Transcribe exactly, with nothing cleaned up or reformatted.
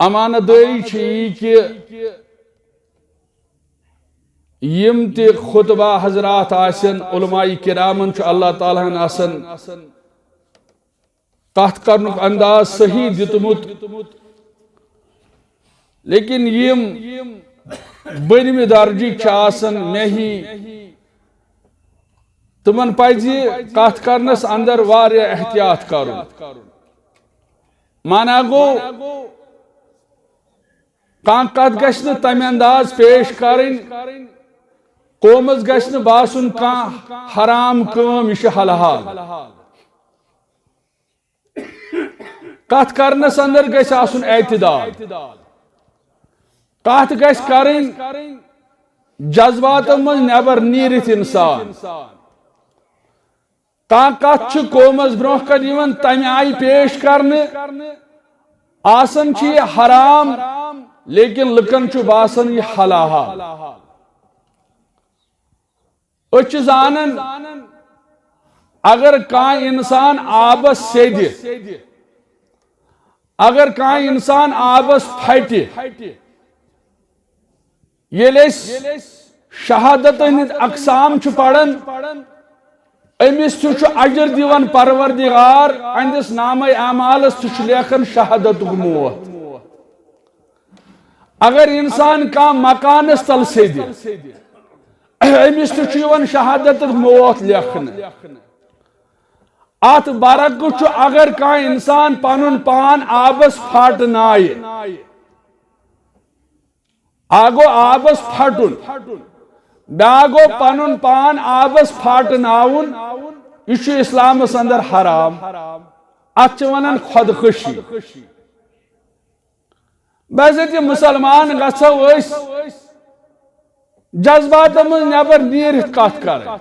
امانت دٲری چھِ یی کہِ یِم تہِ خطبہ حضرات آسن، علماء کرامن چھُ اللہ تعالیٰ ہن آسان کتھ کرنُک انداز صحیح دیُتمُت، لیکن یِم بٔنمہِ درجٕکۍ چھِ آسان مےٚ ہی، تِمن پزِ کتھ کرنس اندر واریاہ احتیاط کرُن۔ مانا گوٚو، کانٛہہ کتھ گژھِ نہٕ تمہِ انداز پیش کرٕنۍ، قومس گژھِ نہٕ باسُن کانٛہہ حرام کٲم، یہِ چھِ حلال۔ کتھ کرنس اندر گژھِ آسُن اعتدال۔ کتھ گژھِ کرٕنۍ جذباتو منٛز نٮ۪بر نیٖرِتھ انسان۔ کانٛہہ کتھ چھِ قومس برونٛہہ کنہِ یِوان تمہِ آیہِ پیش کرنہٕ، آسان چھِ یہِ حرام، لیکن لُکن چھُ باسان یہِ حلال۔ أسۍ چھِ زانان، اگر کانٛہہ انسان آبس سیدِ، اگر کانٛہہ انسان آبس پھٹہِ، ییٚلہِ أسۍ شہادتن ہٕنٛدۍ اقسام چھِ پران، أمِس تہِ چھُ اجر دِوان پروردگار، أہنٛدِس نامہ اعمالس تہِ چھُ لیکھان شہادتُک موت۔ اگر انسان کانٛہہ مکانس تل سیدِ، أمِس تہِ چھُ یِوان شہادتُک موت لیکھنہٕ۔ اتھ برعکس چھُ، اگر کانٛہہ انسان پنُن پان آبس پھاٹنایہِ، اکھ گوٚو آبس پھٹُن، بیاکھ گوٚو پنُن پان آبس پھاٹناوُن، یہِ چھُ اسلامس اندر حرام۔ اتھ چھِ ونان خودکشی۔ بحیثیت مسلمان گژھو أسۍ جذباتن منٛز نٮ۪بر نیٖرِتھ کتھ کرٕنۍ۔